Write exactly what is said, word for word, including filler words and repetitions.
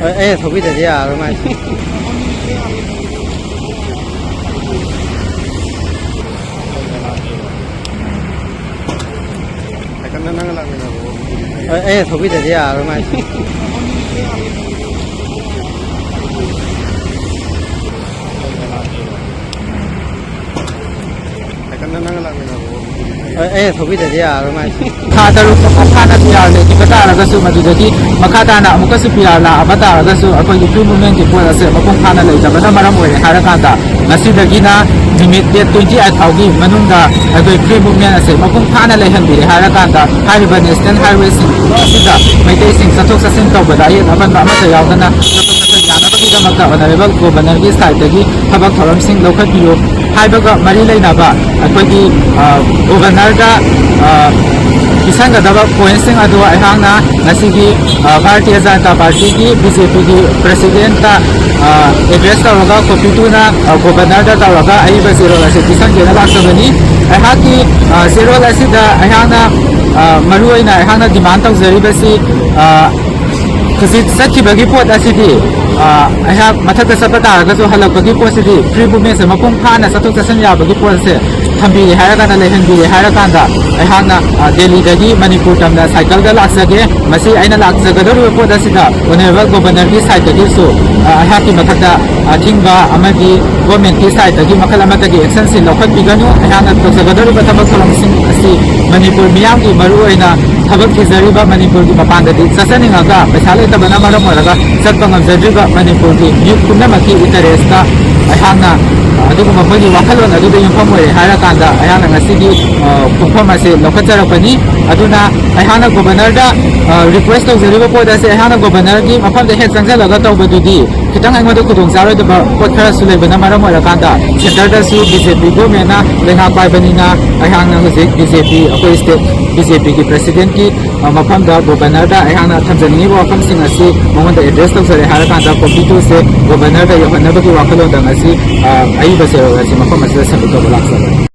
ꯍꯣꯏ, ꯑꯩꯅ ꯊꯧꯕꯤꯗ꯭ꯔꯗꯤ ꯌꯥꯔꯔꯣꯏ ꯃꯥꯏꯁꯦ꯫ ꯍꯣꯏ, ꯑꯩꯅ ꯊꯧꯕꯤꯗ꯭ꯔꯗꯤ ꯌꯥꯔꯔꯣꯏ ꯃꯥꯏꯁꯦ꯫ ꯍꯣꯏ, ꯑꯩꯅ ꯊꯧꯕꯤꯗ꯭ꯔꯗꯤ ꯌꯥꯔꯔꯣꯏ ꯃꯥꯏꯁꯦ꯫ ꯊꯥ ꯇꯔꯨꯛ ꯃꯄꯨꯡ ꯐꯥꯅ ꯄꯤ ꯑꯥꯔ ꯂꯩꯈꯤꯕ ꯇꯥꯔꯒꯁꯨ, ꯃꯗꯨꯗꯒꯤ ꯃꯈꯥ ꯇꯥꯅ ꯑꯃꯨꯛꯀꯁꯨ ꯄꯤ ꯑꯥꯔ ꯂꯥꯛꯑꯕ ꯇꯥꯔꯒꯁꯨ, ꯑꯩꯈꯣꯏꯒꯤ ꯐ꯭ꯔꯤ ꯃꯨꯞꯃꯦꯟꯒꯤ ꯄꯣꯠ ꯑꯁꯦ ꯃꯄꯨꯡ ꯐꯥꯅ ꯂꯩꯇꯕꯅ ꯃꯔꯝ ꯑꯣꯏꯔꯦ ꯍꯥꯏꯔꯀꯥꯟꯗ, ꯉꯁꯤꯗꯒꯤꯅ ꯅꯨꯃꯤꯠ ꯗꯦꯠ ꯇ꯭ꯋꯦꯟꯇꯤ ꯑꯩꯠ ꯐꯥꯎꯒꯤ ꯃꯅꯨꯡꯗ ꯑꯩꯈꯣꯏ ꯐ꯭ꯔꯤ ꯃꯨꯞꯃꯦꯟ ꯑꯁꯦ ꯃꯄꯨꯡ ꯐꯥꯅ ꯂꯩꯍꯟꯕꯤꯔꯦ ꯍꯥꯏꯔꯀꯥꯟꯗ, ꯍꯥꯏꯔꯤꯕ ꯅꯦꯁꯅꯦꯜ ꯍꯥꯏꯋꯦꯁꯤꯡ ꯑꯁꯤꯗ ꯃꯩꯇꯩꯁꯤꯡ ꯆꯠꯊꯣꯛ ꯆꯠꯁꯤꯟ ꯇꯧꯕꯗ ꯑꯌꯦꯠ ꯑꯄꯟꯕ ꯑꯃꯠꯇ ꯌꯥꯎꯗꯅ ꯆꯠꯊꯣꯛ ꯆꯠꯁꯤꯟ ꯌꯥꯅꯕꯒꯤꯗꯃꯛꯇ ꯑꯣꯅꯔꯦꯕꯜ ꯒꯣꯕꯔꯅꯔꯒꯤ ꯁꯥꯏꯠꯇꯒꯤ ꯊꯕꯛ ꯊꯧꯔꯝꯁꯤꯡ ꯂꯧꯈꯠꯄꯤꯌꯨ ꯍꯥꯏꯕꯒ ꯃꯔꯤ ꯂꯩꯅꯕ ꯑꯩꯈꯣꯏꯒꯤ, ꯑ, ꯒꯣꯕꯔꯅꯔꯗ, ꯑ, ꯄꯤꯁꯟꯒꯗꯕ ꯄꯣꯏꯟꯠꯁꯤꯡ ꯑꯗꯨ ꯑꯩꯍꯥꯛꯅ ꯉꯁꯤꯒꯤ, ꯑ, ꯚꯥꯔꯇꯤꯌ ꯖꯅꯇꯥ ꯄꯥꯔꯇꯤꯒꯤ, ꯕꯤ ꯖꯦ ꯄꯤꯒꯤ ꯄ꯭ꯔꯦꯁꯤꯗꯦꯟꯠꯇ, ꯑ, ꯑꯦꯗ꯭ꯔꯦꯁ ꯇꯧꯔꯒ, ꯀꯣꯄꯤ ꯇꯨꯅ, ꯑ, ꯒꯣꯕꯔꯅꯔꯗ ꯇꯧꯔꯒ ꯑꯏꯕ ꯆꯦꯔꯣꯜ ꯑꯁꯤ ꯄꯤꯁꯟꯒꯦꯅ ꯂꯥꯛꯆꯕꯅꯤ꯫ ꯑꯩꯍꯥꯛꯀꯤ, ꯑ, ꯆꯦꯔꯣꯜ ꯑꯁꯤꯗ ꯑꯩꯍꯥꯛꯅ, ꯑ, ꯃꯔꯨꯑꯣꯏꯅ ꯑꯩꯍꯥꯛꯅ ꯗꯤꯃꯥꯟ ꯇꯧꯖꯔꯤꯕꯁꯤ, ꯑ, ꯍꯧꯖꯤꯛ ꯆꯠꯈꯤꯕꯒꯤ ꯄꯣꯠ ꯑꯁꯤꯗꯤ, ꯑ, ꯑꯩꯍꯥꯛ ꯃꯊꯛꯇ ꯆꯠꯄ ꯇꯥꯔꯒꯁꯨ ꯍꯜꯂꯛꯄꯒꯤ ꯄꯣꯠꯁꯤꯗꯤ ꯐ꯭ꯔꯤ ꯃꯨꯞꯃꯦꯟꯁꯦ ꯃꯄꯨꯡ ꯐꯥꯅ ꯆꯠꯊꯣꯛ ꯆꯠꯁꯤꯟ ꯌꯥꯕꯒꯤ ꯄꯣꯠꯁꯦ ꯊꯝꯕꯤꯔꯦ ꯍꯥꯏꯔꯀꯥꯟꯗ, ꯂꯩꯍꯟꯕꯤꯔꯦ ꯍꯥꯏꯔꯀꯥꯟꯗ, ꯑꯩꯍꯥꯛꯅ, ꯑ, ꯗꯦꯜꯂꯤꯗꯒꯤ ꯃꯅꯤꯄꯨꯔ ꯇꯝꯅ ꯁꯥꯏꯀꯜꯗ ꯂꯥꯛꯆꯒꯦ꯫ ꯃꯁꯤ ꯑꯩꯅ ꯂꯥꯛꯆꯒꯗꯧꯔꯤꯕ ꯄꯣꯠ ꯑꯁꯤꯗ ꯑꯣꯅꯔꯦꯕꯜ ꯒꯣꯕꯔꯅꯔꯒꯤ ꯁꯥꯏꯠꯇꯒꯤꯁꯨ, ꯑ, ꯑꯩꯍꯥꯛꯀꯤ ꯃꯊꯛꯇ ꯑꯊꯤꯡꯕ ꯑꯃꯗꯤ ꯒꯣꯔꯃꯦꯟꯠꯀꯤ ꯁꯥꯏꯠꯇꯒꯤ ꯃꯈꯜ ꯑꯃꯠꯇꯒꯤ ꯑꯦꯛꯁꯟꯁꯤ ꯂꯧꯈꯠꯄꯤꯒꯅꯨ꯫ ꯑꯩꯍꯥꯛꯅ ꯇꯧꯖꯒꯗꯧꯔꯤꯕ ꯊꯕꯛ ꯊꯧꯔꯝꯁꯤꯡ ꯑꯁꯤ ꯃꯅꯤꯄꯨꯔ ꯃꯤꯌꯥꯝꯒꯤ, ꯃꯔꯨꯑꯣꯏꯅ ꯊꯕꯛ ꯊꯤꯖꯔꯤꯕ ꯃꯅꯤꯄꯨꯔꯒꯤ ꯃꯄꯥꯟꯗꯗꯤ ꯆꯠꯆꯅꯤꯡꯉꯒ ꯄꯩꯁꯥ ꯂꯩꯇꯕꯅ ꯃꯔꯝ ꯑꯣꯏꯔꯒ ꯆꯠꯄ ꯉꯝꯖꯗ꯭ꯔꯤꯕ ꯃꯅꯤꯄꯨꯔꯒꯤ ꯃꯤꯑꯣꯏ ꯄꯨꯝꯅꯃꯛꯀꯤ ꯏꯟꯇꯔꯦꯁꯇ ꯑꯩꯍꯥꯛꯅ ꯑꯗꯨꯒꯨꯝꯕ ꯃꯈꯣꯏꯒꯤ ꯋꯥꯈꯜꯂꯣꯟ ꯑꯗꯨꯗ ꯌꯨꯝꯐꯝ ꯑꯣꯏꯔꯦ ꯍꯥꯏꯔꯀꯥꯟꯗ ꯑꯩꯍꯥꯛꯅ ꯉꯁꯤꯒꯤ, ꯑ, ꯈꯣꯡꯐꯝ ꯑꯁꯤ ꯂꯧꯈꯠꯆꯔꯛꯄꯅꯤ꯫ ꯑꯗꯨꯅ ꯑꯩꯍꯥꯛꯅ ꯒꯣꯕꯔꯅꯔꯗ, ꯑ, ꯔꯤꯀ꯭ꯋꯦꯁ ꯇꯧꯖꯔꯤꯕ ꯄꯣꯠ ꯑꯁꯤ ꯑꯩꯍꯥꯛꯅ ꯒꯣꯕꯔꯅꯔꯒꯤ ꯃꯐꯝꯗ ꯍꯦꯛ ꯆꯪꯁꯤꯜꯂꯒ ꯇꯧꯕꯗꯨꯗꯤ ꯈꯤꯇꯪ ꯑꯩꯉꯣꯟꯗ ꯈꯨꯗꯣꯡ ꯆꯥꯔꯣꯏꯗꯕ ꯄꯣꯠ ꯈꯔꯁꯨ ꯂꯩꯕꯅ ꯃꯔꯝ ꯑꯣꯏꯔꯀꯥꯟꯗ, ꯁꯦꯟꯇꯔꯗꯁꯨ ꯕꯤ ꯖꯦ ꯄꯤ ꯒꯣꯔꯃꯦꯟꯅ ꯂꯩꯉꯥꯛ ꯄꯥꯏꯕꯅꯤꯅ, ꯑꯩꯍꯥꯛꯅ ꯍꯧꯖꯤꯛ ꯕꯤ ꯖꯦ ꯄꯤ, ꯑꯩꯈꯣꯏ ꯁ꯭ꯇꯦꯠ ꯕꯤ ꯖꯦ ꯄꯤꯒꯤ ꯄ꯭ꯔꯦꯁꯤꯗꯦꯟꯠꯀꯤ, ꯑ, ꯃꯐꯝꯗ ꯒꯣꯕꯔꯅꯔꯗ ꯑꯩꯍꯥꯛꯅ ꯊꯝꯖꯅꯤꯡꯉꯤꯕ ꯋꯥꯐꯝꯁꯤꯡ ꯑꯁꯤ ꯃꯉꯣꯟꯗ ꯑꯦꯗ꯭ꯔꯦꯁ ꯇꯧꯖꯔꯦ ꯍꯥꯏꯔꯀꯥꯟꯗ, ꯀꯣꯄꯤ ꯇꯨꯁꯦ ꯒꯣꯕꯔꯅꯔꯗ ꯌꯧꯍꯟꯅꯕꯒꯤ ꯋꯥꯈꯜꯂꯣꯟꯗ ꯉꯁꯤ, ꯑ, ꯑꯏꯕ ꯆꯦꯔꯣꯜ ꯑꯁꯤ ꯃꯐꯝ ꯑꯁꯤꯗ ꯁꯕꯃꯤꯠ ꯇꯧꯕ ꯂꯥꯛꯆꯕꯅꯤ꯫